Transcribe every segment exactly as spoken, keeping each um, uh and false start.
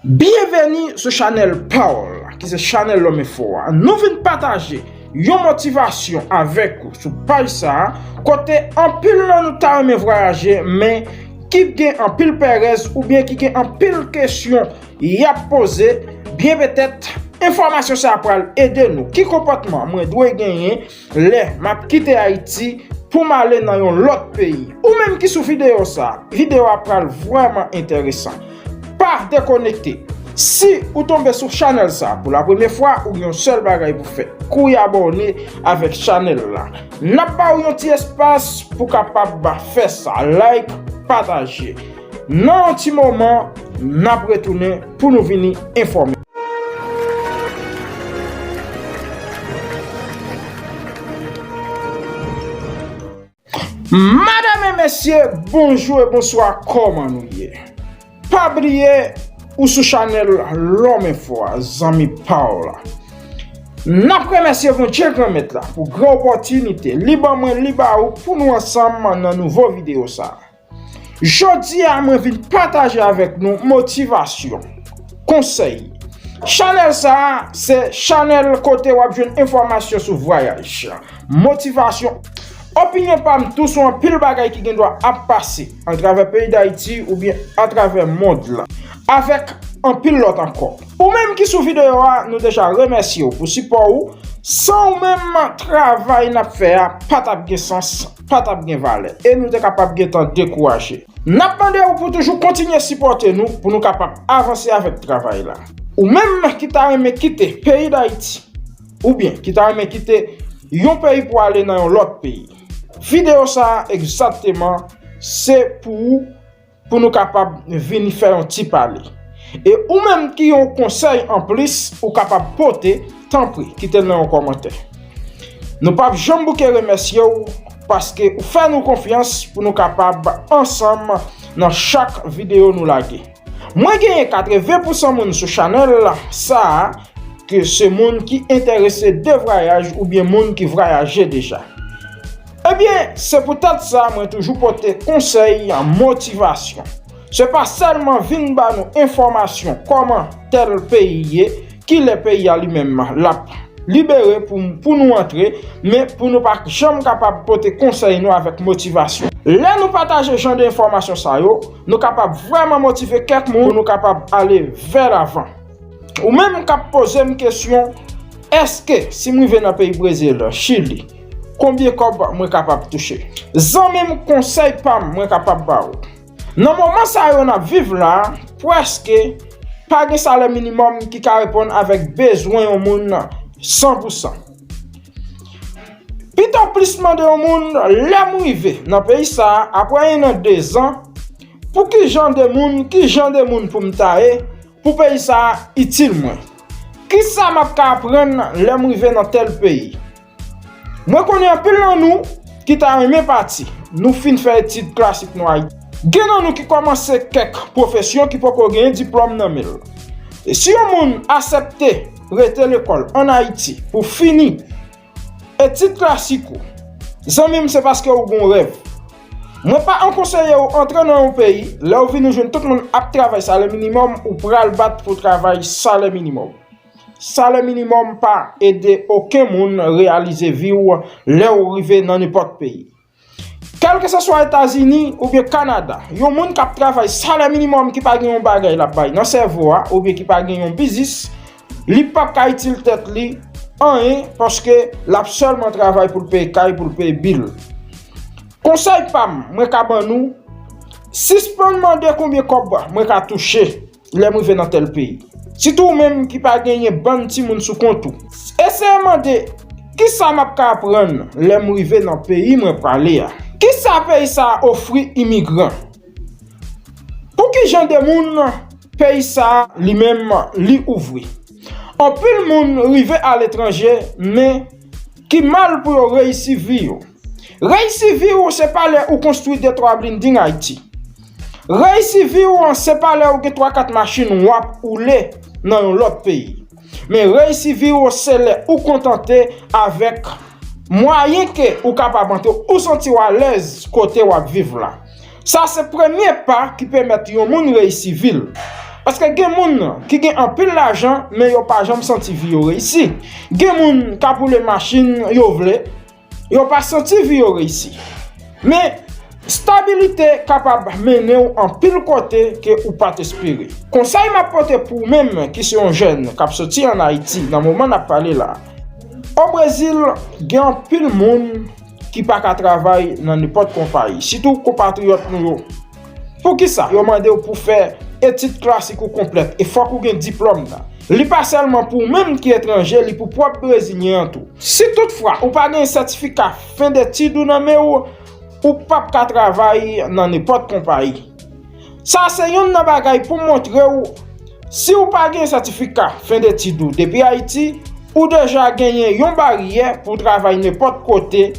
Byenveni sou chanèl pa w la, ki se chanèl Lòm Enfo a. Nou vin pataje yon motivasyon avèk ou sou paj sa a, kote anpil nan nou ta renmen vwayaje, men ki gen anpil pèrèz oubyen ki gen anpil kesyon y ap poze, byen petèt enfòmasyon sa a pral ede nou. Ki konpòtman mwen dwe genyen lè m ap kite Ayiti pou m ale nan yon lòt peyi? Ou menm ki sou videyo sa a, videyo a pral vrèman enteresan. Pa dekonekte. Si ou tonbe sou chanèl sa a pou la premyè fwa, ou gen yon sèl bagay pou fè. Kouri abòne avèk chanèl la. N ap ba w yon ti espas pou kapab fè sa. Like, pataje. Nan yon ti moman, n ap retounen pou nou vini enfòme. Madanm e mesye, bonjou e bonswa, kòman nou ye? Pa bliye, ou sou chanèl Lòm Enfo a, zanmi pa w la. N ap remèsye Bondye Granmèt la pou gran opòtinite li ban mwen, li ba ou pou nou ansanm nan nouvo videyo sa a. Jodi a, mwen vin pataje avèk nou motivasyon, konsèy. Chanèl sa a, se chanèl kote w ap jwenn enfòmasyon sou vwayaj, motivasyon, opinyon pa m tou sou anpil bagay ki gen dwa ap pase atravè peyi Dayiti oubyen atravè mond lan, avèk anpil lòt ankò. Ou menm ki sou videyo a, nou deja remèsye w pou sipò ou. San ou menm, travay n ap fè a pa t ap gen sans, pa t ap gen valè, e nou te kapab gentan dekouraje. N ap mande w pou toujou kontinye sipòte nou pou nou kapab avanse avèk travay la. Ou menm ki ta renmen kite peyi Dayiti, oubyen ki ta renmen kite yon peyi pou ale nan yon lòt peyi, videyo sa a egzakteman se pou ou, pou nou kapab vini fè yon ti pale. E ou menm ki yon konsèy anplis ou kapab pote, tanpri, kite l nan yon kòmantè. Nou p ap janm bouke remèsye w paske ou fè nou konfyans pou nou kapab ansanm nan chak videyo nou lage. Mwen genyen katreven pousan moun sou chanèl sa a ke se moun ki enterese de vwayaj oubyen moun ki vwayaje deja. Ebyen, se poutèt sa mwen toujou pote konsèy, motivasyon. Se pa sèlman vin ba nou enfòmasyon kòman tèl peyi ye, kilè peyi a li menm l ap libere pou, pou nou antre, men pou nou pa janm kapab pote konsèy nou avèk motivasyon. Lè nou pataje jan de enfòmasyon sa yo, nou kapab vrèman motive kèk moun pou nou kapab ale vè lavan. Ou menm k ap poze m kesyon, èske si m rive nan peyi Brezil, Chili, konbyen kòb mwen kapab touche? Zanmi m, konsèy pa m mwen kapab ba ou. Nan moman sa yo n ap viv la, prèske pa gen salè minimòm ki ka reponn avèk bezwen yon moun san pou san. Pito plis mande yon moun, lè m rive nan peyi sa a, apre en an, dezan, pou ki jan de moun, ki jan de moun pou m ta ye, pou peyi sa a itil mwen? Kisa m ap ka aprann lè m rive nan tèl peyi? Mwen konnen anpil nan nou ki ta renmen pati, nou fin fè etid klasik nou Ayiti. Gen nan nou ki kòmanse kèk pwofesyon ki poko genyen diplòm nan men l. E si yon moun aksepte rete lekòl ann Ayiti pou fini etid klasik ou, zanmi m, se paske ou gen yon rèv. Mwen pa an konseye ou antre nan yon peyi, lè ou vini ou jwenn tout moun ap travay salè minimòm, ou pral bat pou travay salè minimòm. Salè minimòm pa ede okenn moun reyalize vi w lè ou rive nan nenpòt peyi. Kèlkeseswa Etazini oubyen Kanada, yon moun k ap travay salè minimòm ki pa gen yon bagay l ap bay nan sèvo a oubyen ki pa gen yon biznis, li p ap ka itil tèt li anyen paske l ap sèlman travay pou l peye kay, pou l peye bil. Konsèy pa m mwen ka ban nou, sispann mande konbyen kòb mwen ka touche lè m rive nan tèl peyi. Sitou ou menm ki pa genyen bann timoun sou kont ou. Eseye mande, kisa m ap ka aprann lè m rive nan peyi mwen prale a? Kisa peyi sa a ofri imigran? Pou ki jan de moun peyi sa a li menm li ouvri? Anpil moun rive aletranje, men ki mal pou yo reyisi vi yo. Reyisi vi w se pa lè ou konstwi de twa blinding Ayiti. Reyisi vi w se pa lè ou gen twa kat machin w ap oule nan yon lòt peyi. Men reyisi vi w se lè ou kontante avèk mwayen ke ou kapab antre, ou santi w alèz kote w ap viv la. Sa se premye pa ki pèmèt yon moun reyisi vi l. Paske gen moun ki gen anpil lajan, men yo pa janm santi vi yo reyisi. Gen moun k ap woule machin yo vle, yo pa santi vi yo reyisi. Men, stabilite kapab mennen w anpil kote ke ou pa t espere. Konsèy m ap pote pou ou menm ki se yon jèn k ap soti ann Ayiti nan moman n ap pale la, o Brezil, gen anpil moun ki pa ka travay nan nenpòt konpayi, sitou konpatriyòt nou yo. Poukisa yo mande w pou fè etid klasik ou konplèt e fòk ou gen diplòm nan? Li pa sèlman pou ou menm ki etranje, li pou pwòp Brezilyen an tou. Si toutfwa ou pa gen sètifika fen detid ou nan men w, ou p ap ka travay nan nenpòt konpayi. Sa se youn nan bagay pou montre w, si w pa gen sètifika fen detid ou depi Ayiti, ou deja genyen yon baryè pou w travay nenpòt kote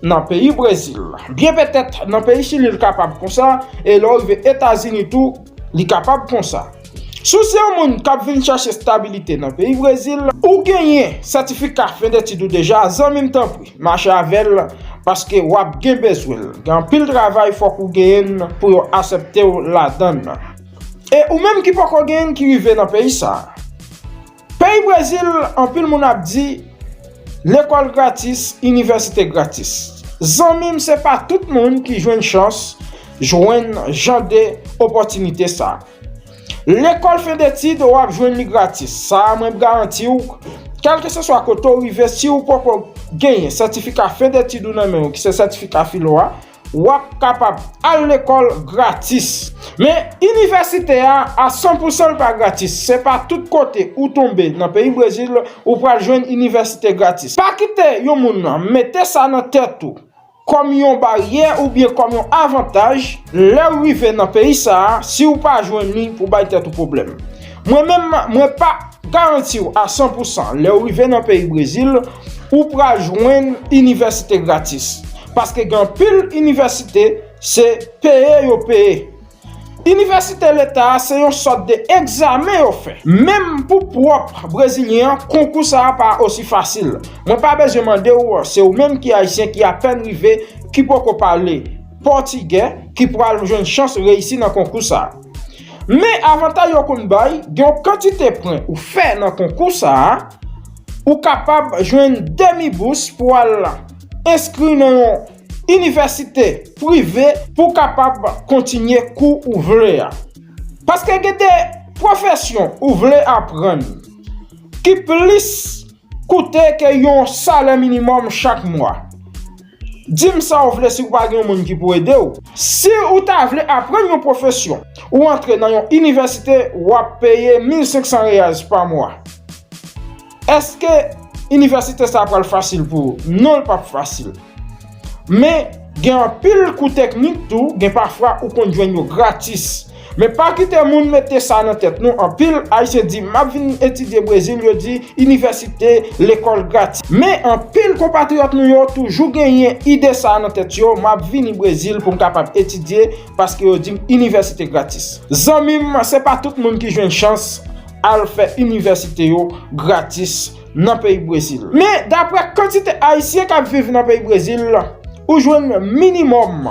nan peyi Brezil. Byen petèt nan peyi Chili l kapab konsa, e lè w rive Etazini tou, li kapab konsa. Si w se yon moun k ap vin chèche stabilite nan peyi Brezil, ou genyen sètifika fen detid ou deja, zanmi m, tanpri, mache avè l, paske w ap gen bezwen l. Gen anpil travay fòk ou genyen l pou yo aksepte w ladan l. E ou menm ki poko genyen l ki rive nan peyi sa a. Peyi Brezil, anpil moun ap di, lekòl gratis, inivèsite gratis. Zanmi m, se pa tout moun ki jwenn chans jwenn jan de opòtinite sa a. Lekòl fen detid, w ap jwenn li gratis. Sa a, mwen garanti w, kèlkeseswa kote w rive, si w poko genyen sètifika fen detid ou nan men w, ki se sètifika filo a, w ap kapab al lekòl gratis. Men, inivèsite a, a san pou san, l pa gratis. Se pa tout kote ou tonbe nan peyi Brezil, ou pral jwenn inivèsite gratis. Pa kite yon moun mete sa nan tèt ou kòm yon baryè oubyen kòm yon avantaj, lè w rive nan peyi sa a, si w pa jwenn li, pou bay tèt ou pwoblèm. Mwen menm, mwen pa garanti w a san pou san, lè w rive nan peyi Brezil, ou pral jwenn inivèsite gratis. Paske gen anpil inivèsite, se peye yo peye. Inivèsite leta a se yon sòt de egzamen yo fè. Menm pou pwòp Brezilyen an, konkou sa a pa osi fasil. Mwen pa bezwen mande w, se ou menm ki Ayisyen ki apèn rive, ki poko pale pòtigè, ki pral jwenn chans reyisi nan konkou sa a. Men avantaj yo konn bay, gen yon kantite pwen ou fè nan konkou sa a, ou kapab jwenn demi bous pou al enskri nan yon inivèsite prive pou w kapab kontinye kou ou vle a. Paske gen de pwofesyon ou vle aprann ki plis koute ke yon salè minimòm chak mwa. Di m sa w vle si w pa gen yon moun ki pou ede w. Si ou ta vle aprann yon pwofesyon, ou antre nan yon inivèsite, w ap peye mil senk san reyals pa mwa. Èske inivèsite sa a pral fasil pou ou? Non, l p ap fasil. Men, gen anpil kou teknik tou, gen pafwa ou konn jwenn yo gratis. Men pa kite moun mete sa nan tèt nou. Anpil Ayisyen di, "M ap vin etidye Brezil," yo di, "inivèsite, lekòl gratis." Men anpil konpatriyòt nou yo toujou genyen ide sa a nan tèt yo, "M ap vini Brezil pou m kapab etidye," paske yo di m inivèsite gratis. Zanmi m, se pa tout moun ki jwenn chans al fè inivèsite yo gratis nan peyi Brezil. Men, daprè kantite Ayisyen k ap viv nan peyi Brezil, ou jwenn minimòm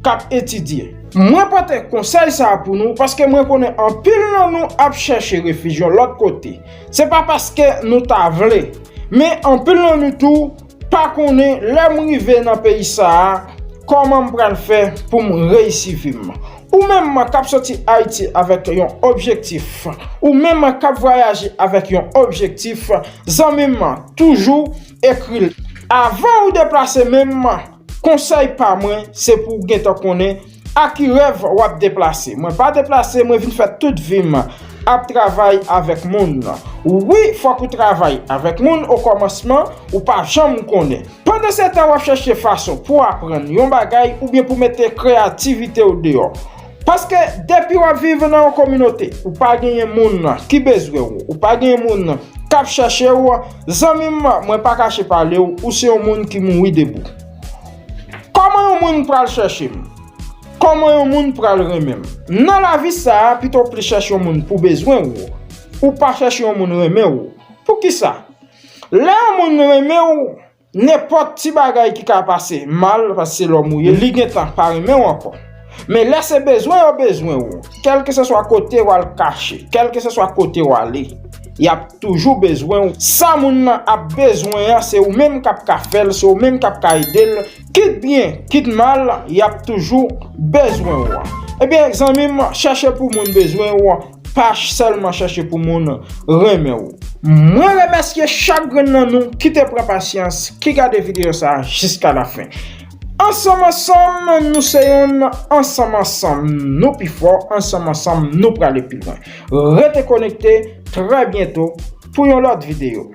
k ap etidye. Mwen pote konsèy sa a pou nou, paske mwen konnen anpil nan nou ap chèche refij yon lòt kote. Se pa paske nou ta vle, men anpil nan nou tou pa konnen lè m rive nan peyi sa a, kòman m pral fè pou m reyisi vi m. Ou menm k ap soti Ayiti avèk yon objektif, ou menm k ap vwayaje avèk yon objektif, zanmi m, toujou ekri l. Avan ou deplase menm, konsèy pa mwen, se pou w gentan konnen a ki rèv w ap deplase. Mwen pa deplase, mwen vin fè tout vi m ap travay avèk moun. Wi, fòk ou travay avèk moun o kòmansman, ou pa janm konnen. Pandansetan, w ap chèche fason pou w aprann yon bagay oubyen pou mete kreyativite w deyò. Paske depi w ap viv nan yon kominote, ou pa genyen moun ki bezwen w, ou pa genyen moun k ap chèche w, zanmi m, mwen pa kache pale w, ou se yon moun ki mouri debou. Kòman yon moun pral chèche m? Kòman yon moun pral renmen m? Nan lavi sa a, pito w plis chèche yon moun pou bezwen w, ou pa chèche yon moun renmen w. Poukisa? Lè yon moun renmen w, nenpòt ti bagay ki ka pase mal, paske se lòm ou ye, li gentan pa renmen w ankò. Men lè se bezwen yo bezwen ou, kèlkeseswa kote w al kache, kèlkeseswa kote w ale, y ap toujou bezwen ou. Sa moun nan ap bezwen an, se ou menm k ap ka fè l, se ou menm k ap ka ede l. Kit byen, kit mal, y ap toujou bezwen ou. Ebyen, zanmi m, chèche pou moun bezwen ou, pa sèlman chèche pou moun renmen ou. Mwen remèsye chak grenn nan nou ki te pran pasyans, ki gade videyo sa a jiska lafen. Ansanm ansanm, nou se youn, ansanm ansanm, nou pi fò, ansanm ansanm, nou prale pi lwen. Rete konekte, trè byento pou yon lòt videyo.